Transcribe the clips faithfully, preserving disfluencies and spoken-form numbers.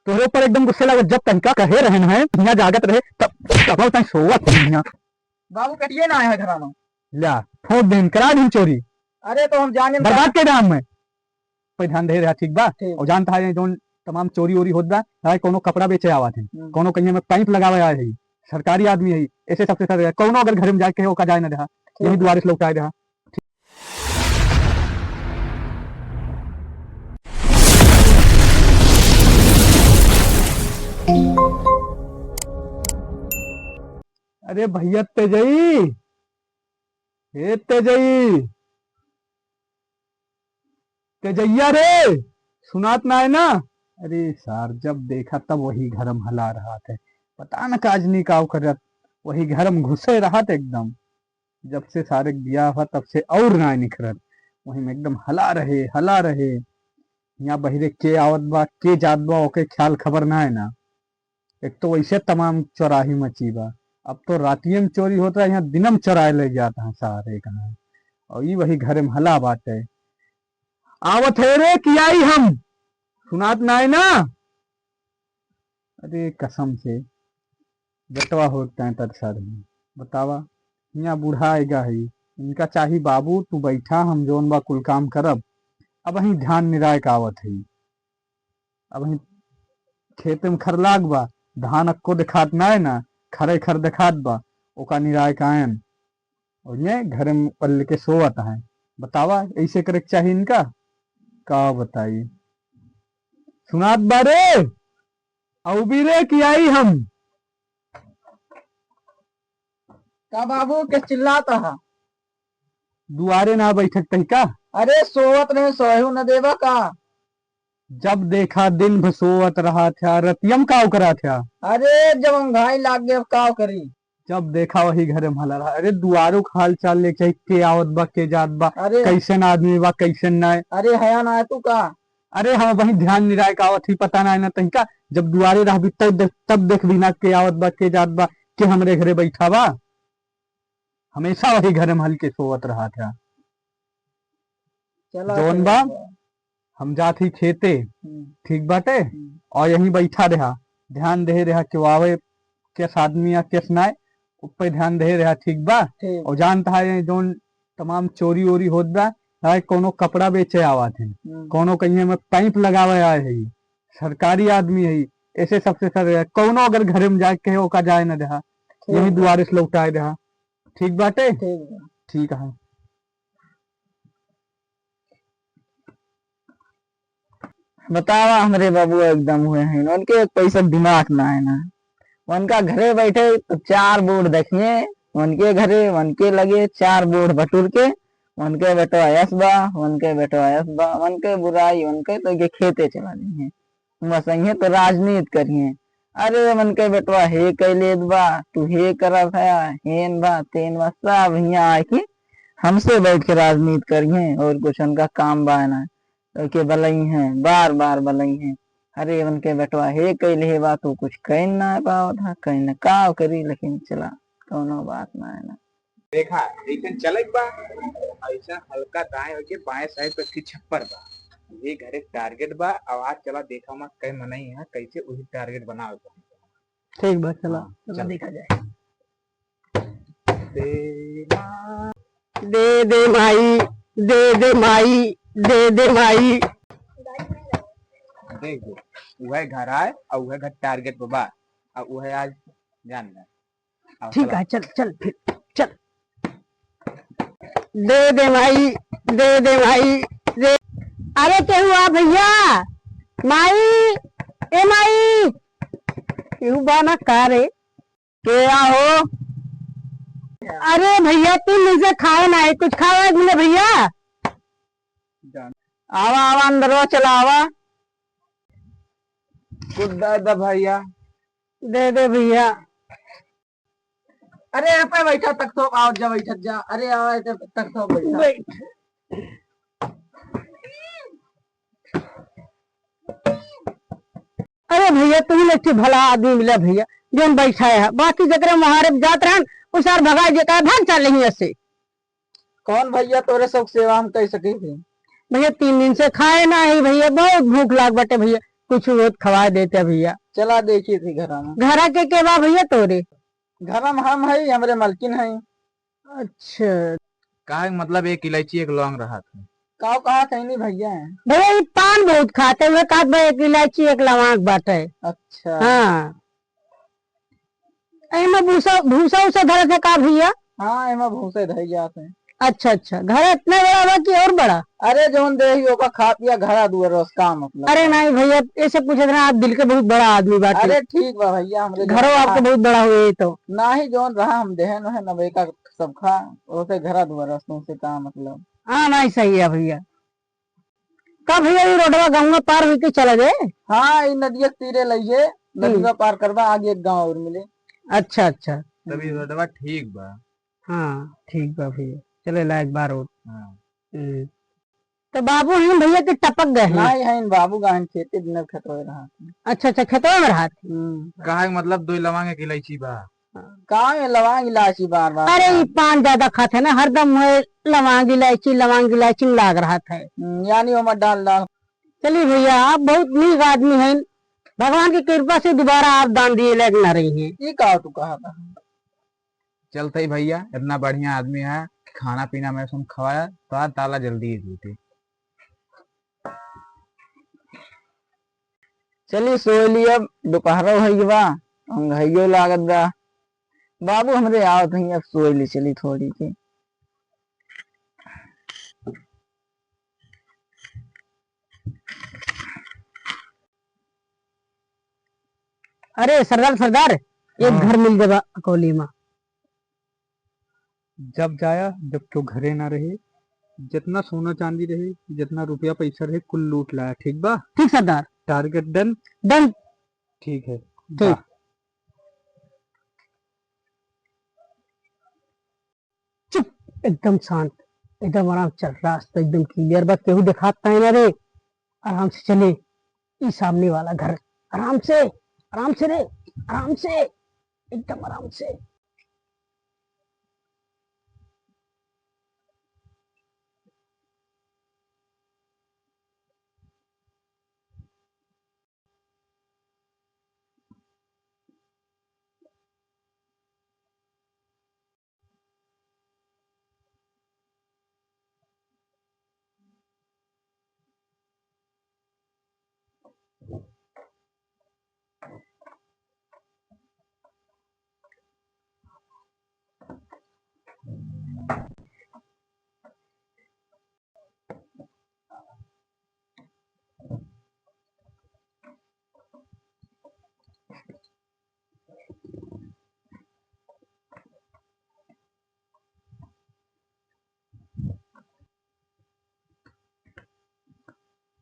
तोहरे ऊपर एकदम गुस्से लागत, जब तनिका कहे रहन है, हियाँ जागत रहे, तब, तब तक सोवत है हियाँ। बाबू, कटिए ना आए हैं घरा में। ल्या, ठोक देन, करा दिन चोरी। अरे, तो हम जाने बर्बाद के दाम में। पे ध्यान दे रहा, ठीक बा? ठीक। और जानता है, ये जोन तमाम चोरी ओरी होत बा, चाहे कोनो कपड़ा बेचे आवत है, हम्म। कोनो कहीं में पाइप लगावे आए है, सरकारी आदमी है, ऐसे सबसे सर, कोनो अगर घर में जाके ओका जाए ना रहा, ठीक। यही दुआरे से लौटाए रहा। अरे भैया तेजई, हे तेजई, तेजैया रे, सुनात ना है ना? अरे सार, जब देखा तब वही घर में हला रहत है, पता न काजनी काव करत, वही घर में घुसे रहत एकदम। जब से सारे के बियाह हुआ तब से और ना निखरत, वही में एकदम हला रहे, हला रहे। यहाँ बहिरे के आवत बा, के जात बा, ओके ख्याल खबर ना है ना। एक तो वैसे तमाम चोराही मची बा, अब तो रातिये में चोरी होत रहा, यहाँ दिनम चोराए ले जात हैं सारे कहाँ। और ई वही घरे में हला बाटे, आवत है रे कि आई हम, सुनात ना है ना? अरे कसम से, बेटवा हो तैं तरसा रही, बतावा, हियाँ बूढ़ा आएगा है, इनका चाही बाबू तू बैठा, हम जौन बा कुल काम करब। अब ही ध्यान निराय का आवत है, अब ही खेते में खर लाग बा, धान अक्को देखात ना है ना, खरे खर देखात बा, ओका निराय का आयन। और ये घर में पल्ल के सोवत है, बतावा, ऐसे करे के चाही इनका? का बताई, सुनात बा रे, अउबी रे कि आई हम। का बाबू के चिल्लात रहा? दुआरे ना बैठक तही का? अरे सोवत रहे, सोहू न देबा का? जब देखा दिन भर सोवत रहा था, रतियम काव करा था? अरे जब हम घाई लाग गए, अब काव करी? जब देखा वही घरे में हला रहा। अरे दुआरो का हाल चाल ले चाही, के आवत बा, के जात बा, अरे। कैसन आदमी बा, कैसन ना। अरे हया ना है तू का? अरे हम वही ध्यान निराय का आवत ही, पता ना है ना तही का। जब दुआरे रहबी तब देख, तब देखबी ना के आवत बा, के जात बा, के हमरे घरे बैठा बा। हमेशा वही घरे में हल के सोवत रहा था। चला जौन ठीक बा, बा। हम जात ही खेते, हम्म। ठीक बाटे? हम्म। और यहीं बैठा रहा, ध्यान दे रहा कि आवे, केस आदमी या केस नाय, ऊपर ध्यान दे रहा, ठीक बा? ठीक। और जानता है, ये जौन तमाम चोरी ओरी होत बा, चाहे कोनो कपड़ा बेचे आवत है, हम्म। कोनो कहीं में पाइप लगावे आए है, सरकारी आदमी है, ऐसे सबसे सर, कोनो अगर घरे में जाए के कहे, ओका जाए न देहा, ठीक यही बा। दुआरे से लौटाए देहा, ठीक बाटे? ठीक बा। ठीक है। बतावा, हमरे बाबू एकदम हुए हैं, उनके एक पैसा दिमाग ना है ना। उनका घरे बैठे तो चार बूढ़ देखिए, उनके घरे, उनके लगे चार बूढ़ बटुर के, उनके बेटवा यस बा, उनके बेटवा यस बा, उनके बुराई, उनके तो ये खेते चला दी है। बस इहे तो राजनीति करिए। अरे मन के बेटवा हे कइ लेत बा, तू हे करत हया, हेन बा, तेन बा, सब हियाँ आके हमसे बैठ के राजनीति करिए और कुछ उनका काम बा ना। ओके बलई हैं, बार बार बलई हैं। अरे मन के बेटवा हे कइ ले बा, तू कुछ कइ ना पावत हा, कइ ना का करी, लेकिन चला, कौनो बात ना है ना। देखा, ऐसन चलक बा, ऐसन हल्का दाएं होके बाएं side पे की छप्पर बा। ये घरे target बा, अब आज चला देखा मा कई मनई है, कैसे वही target बनावे के। ठीक बा, चला, हाँ, चला चल। देखा जाए। दे माँ। दे दे माई, दे दे माई, दे दे माई। देख दे, उहे घर आए और उहे घर target पे बा, और उहे आज जान ले। हाँ, ठीक चला। है, चल, चल, फिर, चल। दे दे माई, दे दे माई, दे। अरे केहू आ भैया, माई, ए माई, केहू बा ना का रे? के आ हो? अरे भैया, तीन दिन से खाए ना है, कुछ खावे के मिले भैया? आवा, आवा, अंदरवा चला आवा। कुछ दे दे भैया। दे दे भैया। अरे, यहाँ पे बैठा, तख्तो पे आओ, जा बैठत जा। अरे, आओ, ऐसे तख्तो पे बैठा। बैठ। अरे भैया, तुम लोग के भला आदमी मिला भैया, जौन बैठा है। बाकी जकरे मुहारे पे जात रहन, उ सार भगा जेका भाग चल रही ऐसे। कौन भैया तोरे सब सेवा हम कइ सकी थी? भैया, तीन दिन से खाए ना है भैया, बहुत भूख लाग बाटे भैया। कुछ होत खवाए देते भइया। चला देखी थी घरा में। घरा के के बा भइया तोरे? घरा में हम हई, हमरे मलकिन हई। अच्छा। काहे मतलब एक इलायची एक लौंग रहत है? काव कहा कहीं नहीं भइया है। भइया, ई पान बहुत खाते हुए कहत बा, एक इलायची एक लौंग बाटे। अच्छा। हाँ। एमे भूसा, भूसा उसा धरत है का भइया? हाँ, एमे भूसा धर जात है। अच्छा, अच्छा, घर इतना बड़ा बा कि और बड़ा? अरे, जौन देही ओका खा पिया, घरा दुआर बस, का मतलब? अरे नहीं भइया, ऐसे पूछत रहा, आप दिल के बहुत बड़ा आदमी बाटे। अरे ठीक बा भइया, हमरे घरो जौन आपके रहा। बहुत बड़ा हुए तो। नाही, जौन रहा हम देहन वहन, अब एका सब खा, ओसे घरा दुआर बस, तुमसे का मतलब? हाँ, नहीं, सही है भइया। का भइया, ई रोडवा गंगा पार होके चला जाए? हाँ, ई नदिया के तीरे लइए, हम्म। नदिया पार करबा, आगे एक गाँव और मिले। अच्छा, अच्छा। तब ई रोडवा ठीक बा। हाँ, ठीक बा भइया, चले लायक बा रोड। हाँ। हम्म। तो बाबू हैं भइया कि टपक गए हैं? नहीं, हैं बाबू गए हैं खेते, दिन खेतवा में रहा। अच्छा, अच्छा, खेतवा में रहा। हम्म। काहे मतलब दो लवांग एक इलायची बा? का में लवांग इलायची बार बार अरे, खाए? ई पान ज्यादा खात है ना, हरदम हुए लवांग इलायची, लवांग इलायची में लाग रहत है। हम्म, यानी ओमा डाल डाल। चलिए भइया, आप बहुत नीक आदमी हैं, भगवान की कृपा से दोबारा आप दान दिए लायक ना रही हैं। ई का तू कहा था? चलते ही भइया, इतना बढ़िया आदमी है, खाना पीना में सुन खवाया, तो आज ताला जल्दी ही टूटी। चली सोई ली, अब दोपहरो होइ गवा, अंगहइयो लागत बा। बाबू हमरे आवत ही, अब सोई ली, चली थोड़ी के। अरे सरदार, सरदार, एक हाँ। घर मिल गवा अकोली में। जब जाया, जब क्यों घरे ना रहे, जितना सोना चांदी रहे, जितना रुपया पैसा रहे, कुल लूट लाया, ठीक बा? ठीक सरदार। Target done? Done। ठीक है, ठीक। वाह। चुप, एकदम शांत, एकदम आराम चल, रास्ता एकदम clear बा, केहू देखात नाहीं ना रे, आराम से चले। ई सामने वाला घर, आराम से, आराम से रे, आराम से, एकदम आराम से।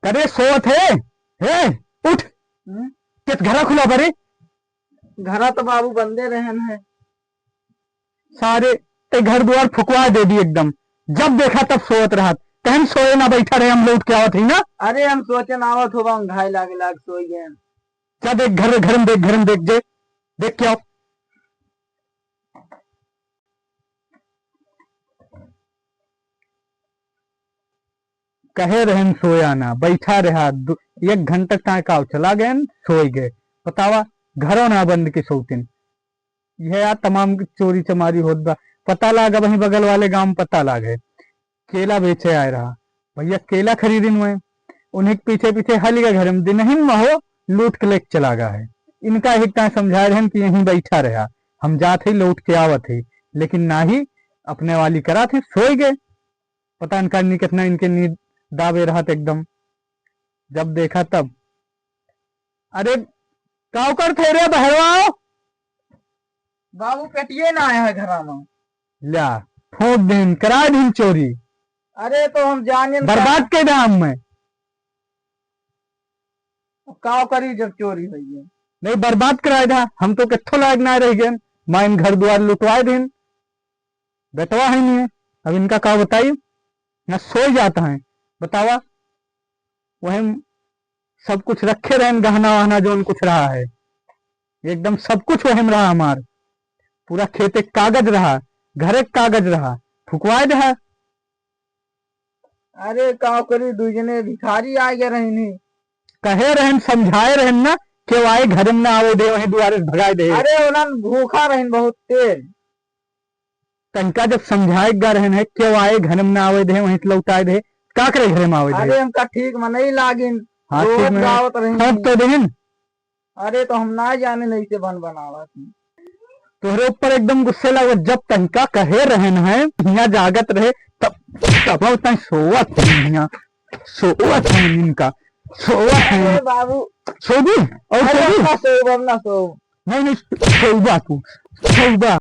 करे सोत है, हे, उठ। हम्म? केत घरा खुला बरे? घरा तो बाबू बंदे रहन है। सारे ते घर दुआर फुकवा दे दी एकदम। जब देखा तब सोत रहत। कहन सोए ना बैठा रहे, हम लौट के आवत ही ना। अरे हम सोचन आवत होबा, हम घाई लागे लाग सोई गए। जा देख घर, घर में देख, घर में देख जे, देख के आओ। कहे रहन सोया ना, बैठा रहा, दु-, एक घंटा तक का चला गए, सोई गए। बतावा, घरो ना बंद के सोतिन। यह यार तमाम चोरी चमारी होत बा। पता लाग, वहीं बगल वाले गांव में पता लाग है, केला बेचे आए रहा, भैया केला खरीदिन हुए, उन्हीं के पीछे पीछे हल गए घर में, दिनहिन में हो लूट के लेके चला गया है। इनका एक टाइम समझाए रहन कि यहीं बैठा रहा, हम जात ही लौट के आवत ही, लेकिन ना ही अपने वाली करा थे, सोई गए। पता इनका नी-, कितना इनके नींद दाबे रहत एकदम। जब देखा तब, अरे, काव कर थे रे बहरवाओ? बाबू, पेटिए ना आया है घरा में। ल्या, ठोक दिन, करा दिन चोरी। अरे, तो हम जाने न बर्बाद का के दाम में। अब काव करी जब चोरी होई है? नहीं, बर्बाद कराए दा, हम तो कित्थो लायक ना रह गए, माइन घर द्वार लुटवाए दिन। बेटवा है नहीं है, अब इनका का बताई, ना सोई जाता है, बतावा। वही सब कुछ रखे रहन, गहना वहना जौन कुछ रहा है, एकदम सब कुछ वही में रहा हमार। पूरा खेते के कागज रहा, घरे के कागज रहा, फुकवाए दे है। अरे का करी, दुई जने भिखारी आ गए रहनी, कहे रहन, समझाए रहन ना, केहू आए घरे में ना आवे दे, वहीं दुआरे से भगाए दे। अरे, उन्हन भूखा रहन बहुत तेज। तनिका जब समझाए गा रहन है, केहू आए घरे में ना आवे दे, वहीं से लौटाए दे, का करे घरे में आवे दे? अरे, हमका ठीक में नहीं लागिन, हाँ, ठीक रोवत में। गावत रही। ठोक तो देहिन। अरे, तो हम ना जाने नहीं से बन बनावत। तोहरे ऊपर एकदम गुस्से लागत, जब तनिका कहे रहन है, हियाँ जागत रहे, तब, तब अब तक सोवत है हियाँ, सोवत है इनका, सोवत है। अरे बाबू। सोबू? और अरे, सोबू? अब ना सोब, अब ना सोब। नहीं, नहीं, सोबा तू, सोबा।